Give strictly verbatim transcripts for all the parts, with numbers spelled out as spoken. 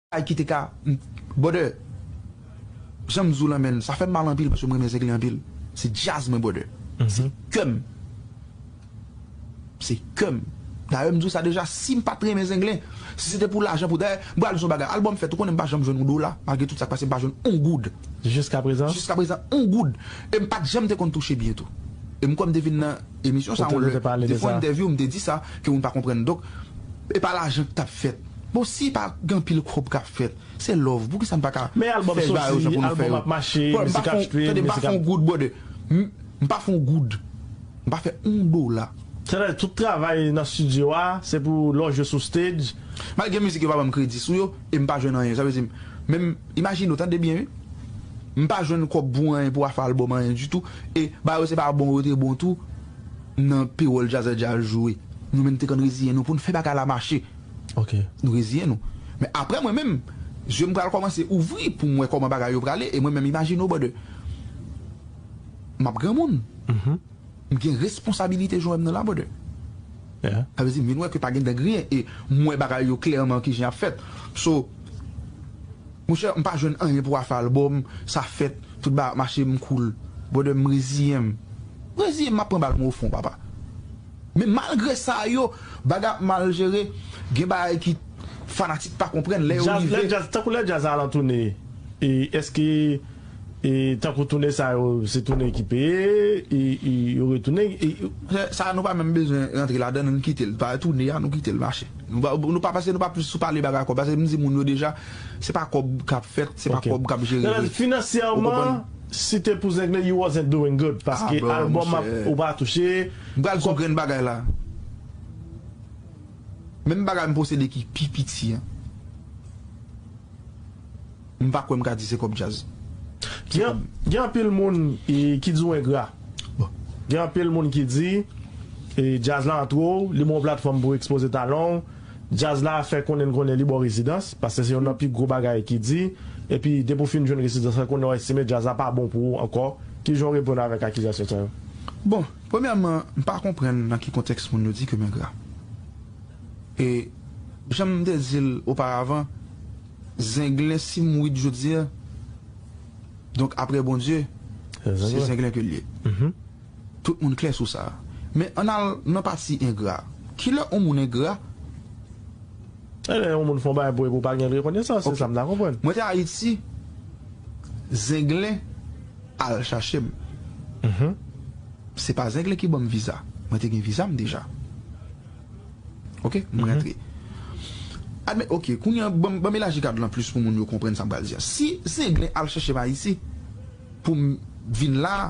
bagay ki te ka, brother, jan m di w lan, menn, sa fè m mal anpil paske mwen renmen Zenglen anpil. Se djaz mwen, brother. Se kè m. Se kè m. Dayè, m di w sa deja, si m pa t renmen Zenglen, si se te pou lajan, pou, dayè, m pral di w yon bagay, albòm fèt, ou konnen m pa janm jwenn yon dola, malgre tout sa k pase, m pa jwenn yon goud. Jiska prezan? Jiska prezan, yon goud. E m pa t janm te konn touche byen tou. E m kwè m te vin nan emisyon sa, yon lè, te fè yon entèvyou, m te di sa, ke moun pa konprann. Donk, e pa lajan k t ap fèt. Bon, si pa gen anpil kòb k ap fèt, se love. Poukisa n pa ka fè bagay yo jan pou nou fè yo? Bro, m pa fè yon, tande, m pa fè yon goud, brother. M, m pa fè yon goud. M pa fè yon dola. Sètadi, tout travay nan estidyo a, se pou lè w jwe sou stage. Malgre mizik yo pa ban m kredi sou yo, e m pa jwenn anyen. Sa vle di, menm, imajine w, tande byen, wi. M pa jwenn kòb pou anyen pou afè albòm, anyen ditou. E bagay yo se pa bon yo te bon tou, nan pewòl djazè djaz jwe. Nou menm te konn reziyen nou pou n fè bagay la mache. Nou reziyen nou. Men apre mwen menm, zye m pral kòmanse ouvri pou m wè kòman bagay yo prale. E mwen menm, imajine w, brother. M ap granmoun. M gen responsabilite jan w wè m nan la, brother. Sa vle di, m vin wè ke pa gen dangriyen e m wè bagay yo klèman kijan y ap fèt. So, monchè, m pa jwenn anyen pou afè albòm, sa fèt, tout bagay ap mache, m cool. Brother, m reziyen m. M reziyen m, m ap pran bal mwen o fon, papa. Men malgre sa yo, bagay ap mal jere, gen bagay ki fanatik pa konprann lè yo rive. Lè djaz, tankou lè djaz a lan tounen, e, èske, e, tankou tounen sa yo, se tounen ki peye, e, e, yo retounen, e, sa, sa nou pa menm bezwen rantre ladan, nou kite l. Pa tounen a, nou kite l mache. Nou pa, nou pa, paske nou pa plis sou pale bagay kòb, paske m di moun yo deja, se pa kòb k ap fèt, se pa kòb k ap jere. Finansyèman, si te pou Zenglen, you wasn't doing good, paske albòm ap, ou pa touche. M pral di w grenn bagay la. Menm bagay m posede ki pi piti an, m pa kwè m ka di se kòb djaz. Gen, gen anpil moun, e, ki di w engra. Gen anpil moun ki di, e, djaz la antre w, li ba w platfòm pou w ekspoze talan w. Djaz la fè konnen n konnen li ba w rezidans, paske se youn nan pi gwo bagay ki di. Epi, depi w fin jwenn rezidans la, konnen w estime djaz la pa bon pou ou ankò. Kijan w reponn avèk akizasyon sa yo? Bon, premyèman, m pa konprann nan ki kontèks moun yo di ke m engra. E, jan m te di l oparavan, Zenglen, si m mouri jodi a, donk, apre Bondye, se Zenglen ke l ye. Tout moun klè sou sa. Men ann al nan pati engra. Kilè yon moun engra? Lè yon moun fè yon bagay pou ou epi w pa gen rekonesans, se sa m ta konprann. Mwen te Ayiti, Zenglen al chache m. Se pa Zenglen ki ban m viza. Mwen te gen viza m deja. Oke, mwen rantre. Admet, oke, kounye a, ban m, ban m elaji kad lan plis pou moun yo konprann sa m pral di a. Si Zenglen al chache m Ayiti pou m vin la,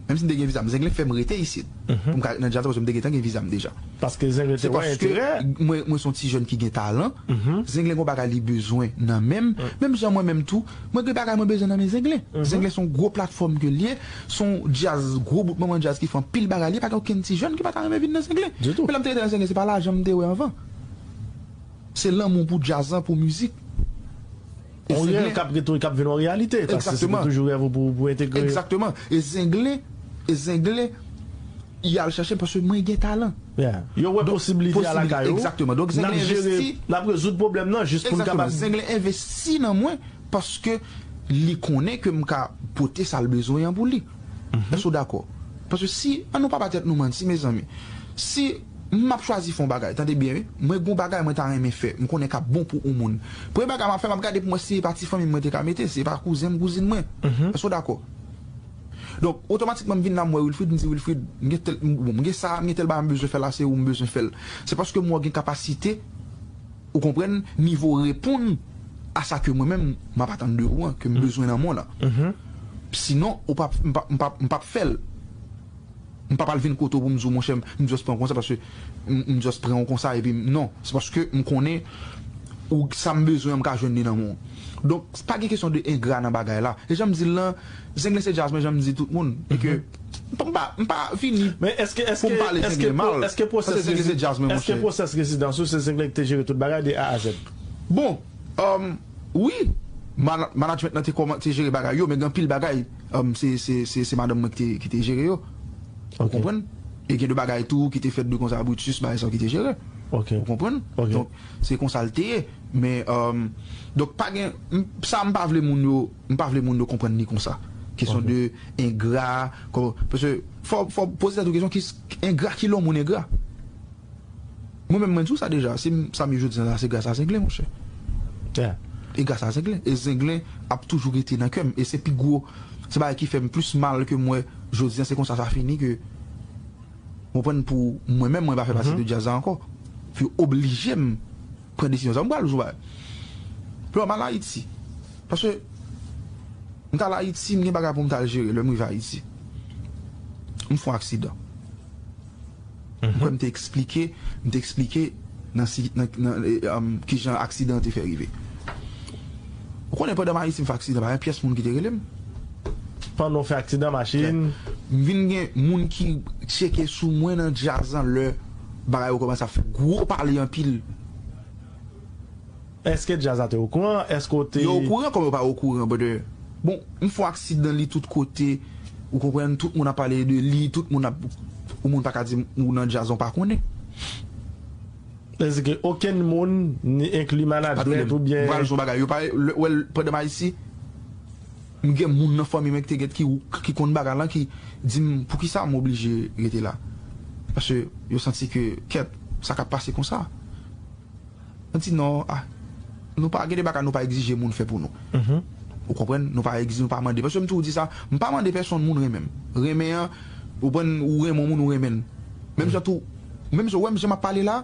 menm si m te gen viza m, Zenglen fè m rete isit. Pou m ka ret nan djaz la, paske m te gentan gen viza m deja. Paske Zenglen te wè enterè. Mwen, mwen se yon ti jèn ki gen talan. Zenglen gen bagay li bezwen nan men m. Menm jan mwen menm tou, mwen gen bagay mwen bezwen nan men Zenglen. Zenglen se yon gwo platfòm ke l ye. Se yon djaz, gwo bout manman djaz ki fè anpil bagay. Li pa gen okenn ti jèn ki pa ta renmen vin nan Zenglen. Men lè m te rete nan Zenglen, se pa lajan m te wè anvan. Se lanmou pou djaz lan, pou mizik. Yon rèv k ap rete, k ap vin yon reyalite. Paske se te toujou rèv ou pou, pou entegre. Egzakteman. E Zenglen, e Zenglen, y al chache m paske mwen gen talan. Yo wè posiblite a lakay ou. Egzakteman. Donk, Zenglen envesti. N ap rezoud pwoblèm nan jis pou n kapab. Egzakteman. Zenglen envesti nan mwen paske li konnen ke m ka pote sa l bezwen an pou li. Èske w dakò? Paske si, an nou pa ba tèt nou manti, mezanmi. Si m ap chwazi fè yon bagay, tande byen, wi. Mwen gen yon bagay mwen ta renmen fè, m konnen k ap bon pou yon moun. Premye bagay m ap fè, m ap gade pou m wè si se pa ti fanmi m mwen te ka mete, si se pa kouzen m, kouzin mwen. Èske w dakò? Donk, otomatikman, m vin la, m wè Wilfrid, m di, Wilfrid, m gen tèl, m, bon, m gen sa, m gen tèl bagay m bezwen fè la, se ou m bezwen fè l. Se paske m wè w gen kapasite, ou konprann, nivo reponn a sa ke mwen menm, m ap atann de ou an, ke m bezwen nan men w lan. Sinon, ou p ap, m p ap, m p ap, m p ap fè l. M p ap al vin kote w pou m di w, monchè, m, m just pran w konsa, paske m, m just pran w konsa, epi m, non. Se paske m konnen ou, sa m bezwen an, m ka jwenn li nan men w. Donk, pa gen kesyon de engra nan bagay la. E jan m di l lan, Zenglen se djaz mwen, jan m di tout moun. E ke m pa, m pa, m pa vini pou m pale Zenglen mal. Paske Zenglen se djaz mwen, monchè. Èske pwosès rezidans ou se Zenglen ki te jere tout bagay de A a Z? Bon, um, wi, mana-, management lan te kòman-, te jere bagay yo, men gen anpil bagay, um, se, se, se, se madanm mwen ki te, ki te jere yo. Ou konprann? E gen de bagay tou ki te fèt de konsa, Brutus, bagay sa yo ki te jere. Ok. Ou konprann? Ok. Donk, se konsa l te ye. Men, euh, donk, pa gen, m- sa, m pa vle moun yo, m pa vle moun yo konprann li konsa. Kesyon Ok. de engra, kò- paske fò, fò poze tèt ou kesyon, ki, engra, kilè yon moun engra? Mwen menm, mwen di w sa deja, si m- sa m ye jodi a la, se gras a Zenglen, monchè. Yeah. E gras a Zenglen. E Zenglen ap toujou rete nan kè m. E se pi gwo, se bagay ki fè m plis mal ke m wè jodi a, se konsa sa fini ke, ou konprann, pou mwen menm, mwen pa fè pati Mhm. de djaz la ankò. Pou yo oblije m pran desizyon sa. M pral di w bagay. Pou m al Ayiti. Paske m t al Ayiti, m gen bagay pou m t al jere lè m rive Ayiti. M fè yon aksidan. M kwè m te eksplike, m te eksplike nan, si- nan, nan, eh, um, kijan aksidan an te fè rive. Ou konnen pandan m Ayiti, m fè aksidan, pa gen pyès moun ki te rele m. Pandan w fè aksidan machin. M vin gen moun ki tcheke sou mwen nan djaz lan lè bagay yo kòmanse ap fè gwo pale anpil. Èske djaz la te okouran? Èske w te Yo okouran kòman yo pa okouran, brother? Bon, m fè yon aksidan li tout kote, ou konprann, tout moun ap pale de li, tout moun ap, yon moun pa ka di m ou nan djaz ou pa konnen. Sètadi ke okenn moun, ni enkli Pa de management pwoblèm. oubyen M pral di w yon bagay, yo pa, lè, wè, pandan m Ayiti, m gen moun nan fanmi mwen ki te gen, ki, ki konn bagay lan, ki di m poukisa m oblije rete la. Paske yo santi ke, kèt, sa k ap pase konsa. Mwen di non, ah, nou pa gen de bagay nou pa egzije moun fè pou nou. Mhm. Ou konprann? Nou pa egzije, nou pa mande. Paske m toujou di sa, m pa mande pèsonn moun renmen m. Renmen an, ou konprann, ou renmen yon moun, ou renmen l. Menm jan tou, menm jan, ou wè m jan m ap pale la,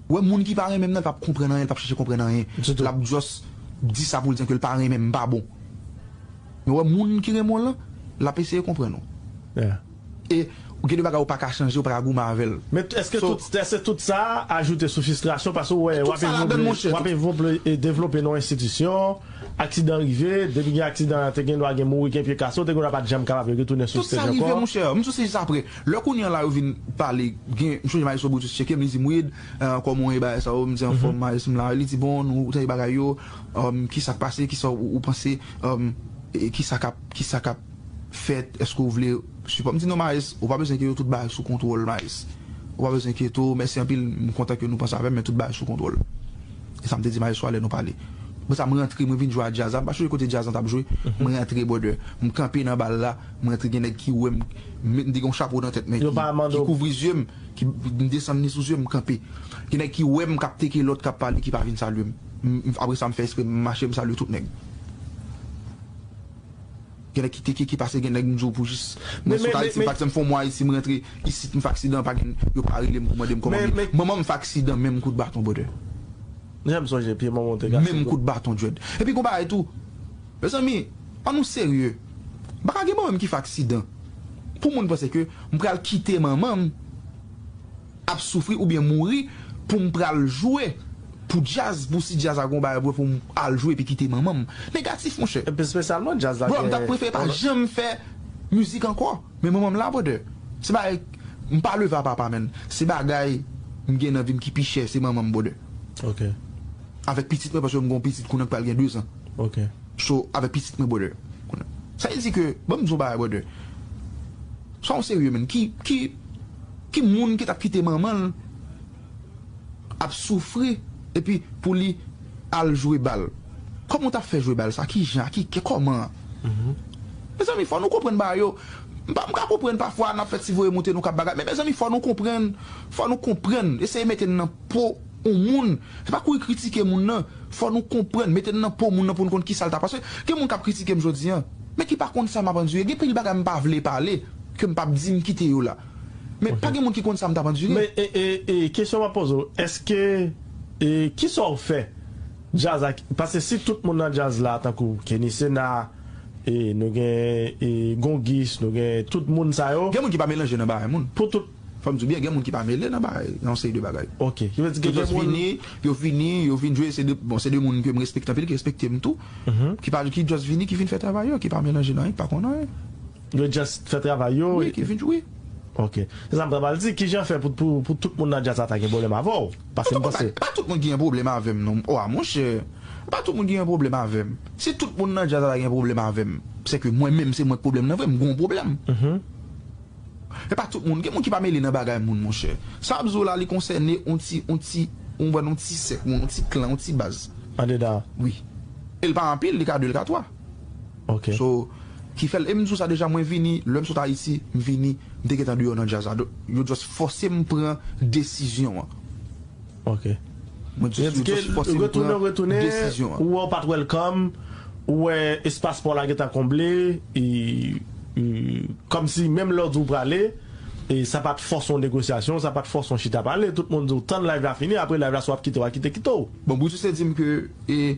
ou wè moun ki pa renmen m nan, l p ap konprann anyen, l p ap chèche konprann anyen. Ditou. L ap just di sa pou l di ke l pa renmen m, m pa bon. Men ou wè moun ki renmen w lan, l ap eseye konprann ou. Yeah. E ou gen de bagay ou pa ka chanje, ou pa ka goumen avè l. Men èske So, tout, èske tout sa ajoute sou fristrasyon paske w wè Tout w ap sa ladann, evole, monchè, w ap tout evole e devlope nan yon enstitisyon, aksidan rive, depi gen aksidan te gen dwa gen mouri, gen pye kase, w te gen dwa pa t janm kapab retounen sou Tout stage sa rive, ankò. monchè. M sou stage sa apre. Lè kounye a la yo vin pale, gen, m sonje Maestro Brutus tcheke m, li di m, Wid, eh, kòman w ye bagay sa yo? M di, anfòm, Maestro, m la. Li di, bon, nou, tèl bagay yo, um, kisa k pase, kisa ou, ou panse, um, e kisa k ap, kisa k ap fèt, èske w vle sipò? M di, non, Maes, ou pa bezwen enkyete w, tout bagay sou kontwòl, Maes. Ou pa bezwen enkyete w, mèsi anpil, m kontan ke nou panse avè m, men tout bagay sou kontwòl. E sa m te di Maes lè nou pale. Apre sa, m rantre, mwen vin jwe a djaz la, m pa chonje kote djaz lan t ap jwe, m rantre, brother. M kanpe nan bal la, m rantre, gen nèg ki wè m, m met, m te gen yon chapo nan tèt mwen Yo ki, pa mande ki w kouvri zye m, ki m desann li sou zye m, m kanpe. Gen nèg ki wè m k ap teke lòt, k ap pale, ki pa vin salye m. M- m- Apre sa, m fè espre, m mache, m salye tout nèg. Gen nèg ki teke, ki pase, gen nèg m di w pou jis. Mwen Men- sot men- Ayiti, men- pa egzanp, fè yon mwa Ayiti, m rantre isit, m fè aksidan, pa gen, yo pa rele m pou mande m kòman Men- m ye. men- Manman m fè aksidan, menm kout baton, brother. Janm sonje pye manman w te kase Menm tou. kout baton, dread. Epi gon bagay tou. Mezanmi, ann nou serye. M pa ka gen manman m ki fè aksidan pou moun panse ke m pral kite manman m ap soufri oubyen mouri pou m pral jwe pou djaz, pou si djaz la gon bagay pou, pou m al jwe epi kite manman m. Negatif, monchè. Epi espesyalman djaz la Bro, m t ap gen prefere pa on- janm fè mizik ankò. Men manman m la, brother. Se bagay, m pa leve a papa, menn. Se bagay m gen nan vi m ki pi chè, se manman m, brother. Ok. Avèk pitit mwen, paske m gon pitit kounye a k pral gen de zan. Ok. So, avèk pitit mwen, brother. Sa vle di ke, ban m di w bagay, brother. Swa w serye, menn. Ki, ki, ki moun ki t ap kite manman l ap soufri, epi pou li al jwe bal? Kòman w t ap fè jwe bal sa? Ki jan? Ki, ki, kòman? Mhm. Mezanmi, fò nou konprann bagay yo. M pa, m ka konprann pafwa n ap fè ti voye monte nou k ap bagay. Men, mezanmi, fò nou konprann. Fò nou konprann. Eseye mete n nan po yon moun. Se pa kouri kritike moun nan. Fò nou konprann. Mete n nan po moun nan pou n konn kisa l ta. Paske gen moun k ap kritike m jodi a, men ki pa konn sa m ap andire. Gen pil bagay m pa vle pale, ke m p ap di, m kite yo la. Men Ok. pa gen moun ki konn sa m t ap andire. Men, e, e, e, kesyon m ap poze w, èske, e, kisa w fè? Djaz la, paske si tout moun nan djaz la, tankou Kenny Sena, e, nou gen, e, Gongis, nou gen tout moun sa yo. Gen moun ki pa melanje nan bagay moun. Pou tout Fò m di w byen, gen moun ki pa mele nan bagay, nan yon seri de bagay. Ok. Ki vle di Yo ke gen just moun vini, yo vini, yo vin jwe, se de, bon, se de moun ke m respekte anpil, ki respekte m tou, Mhm. ki pa, ki just vini, ki vin fè travay yo, ki pa melanje nan anyen, ki pa konn anyen. Yo just fè travay yo. Wi, ki vin jwe. Ok. Se sa m ta pral di, kijan fè pou, pou, pou tout moun nan djaz la ta gen pwoblèm avè w? Paske m panse Pa, pa tout moun ki gen pwoblèm avè m, non. O, a, monchè, pa tout moun ki gen pwoblèm avè m. Si tout moun nan djaz la ta gen pwoblèm avè m, se ke mwen menm, se mwen k pwoblèm nan vre, m gon pwoblèm. Mhm. E pa tout moun. Gen moun ki pa mele nan bagay moun, monchè. Sa m ap di w la, li konsène yon ti, yon ti, yon, yon ti sèk, yon ti klan, yon ti baz. Andedan. Wi. E l pa anpil, li ka de, li ka twa. Ok. So, ki fè l, e m di w sa deja, mwen vini, lè m sot Ayiti, m vini, m te gentan deyò nan djaz la. Donk, yo just fòse m pran desizyon an. Ok. Mwen just, yo just fòse m Retounen, pran retounen, desizyon an. Ou wè w pa t welcome, ou wè espas pa w la gentan konble, e, e, kòmsi menm lè w di w prale, e sa pa t fòse yon negosyasyon, sa pa t fòse yon chita pale, tout moun di w tann live la fini, apre live la si w ap kite, w a kite, kite w. Bon, Brutus te di m ke, e,